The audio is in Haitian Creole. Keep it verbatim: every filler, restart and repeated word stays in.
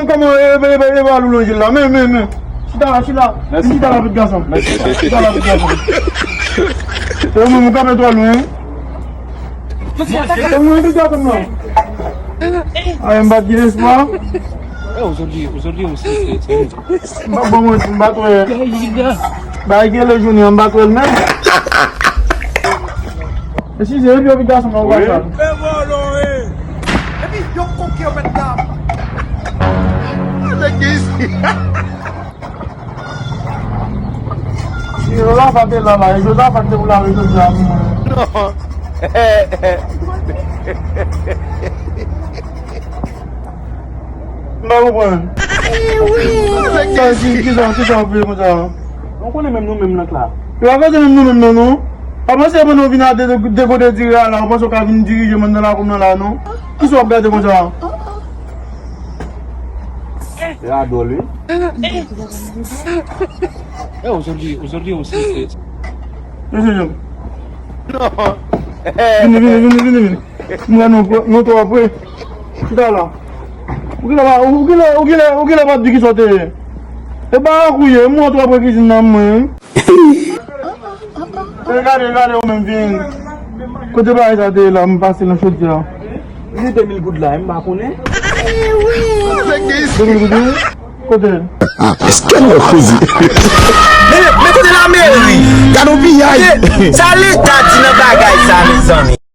Kòman e, e, e, e, e, ba loulou jil la? Men, men, men. Chita la, chita la. Mèsi. Chita la, pitit gason. Mèsi. Chita la, pitit gason. E mwen, mwen kanpe twò lwen. E mwen, pitit gason, non. Ay, m pa t gen espwa. Eh, aujourd'hui, aujourd'hui aussi, c'est, c'est... M pa bon, mwen, m pa t wè. Ba, gen lè jounen, m pa t wè l menm. Eskize, epi yo vin gason nan ou pa sa. Epi yo koke yo mèt dam. Nèg gen isi. Si Jozafat te la la, e Jozafat te pou lave jodi a pou mwen. Non. M pa konprann. Sa ki, ki sa, ki sa w ap veye konsa? Nou konnen menm nou menm nan kla. Yo pa fè menm nou menm nan, non. Pa panse pandan w vin a de, de, dekote diri a la, ou panse w ka vin dirije moun nan lakou m nan la, non. Ki sa w ap gade konsa? Se adòl, wi. Eh, aujourd'hui, aujourd'hui aussi, c'est... Mesye, jem. Non. Vini, vini, vini, vini, vini. M wè nou, nou twò pre. Chita la. Ou genlè pa, ou genlè, ou genlè, ou genlè pa t di ki sa w te ye. E ba ak ou ye, m wè w twò pre kizin nan mwen. E gade, gade ou menm vin. Kote bagay sa te ye la, m pase nan chodyè a. Li de mil goud la, m pa konnen. De mil goud, wi. Kote? Èske nou koze? Men, men kote lameri? Gade yon piyay. Sa leta di nan bagay sa, mezanmi?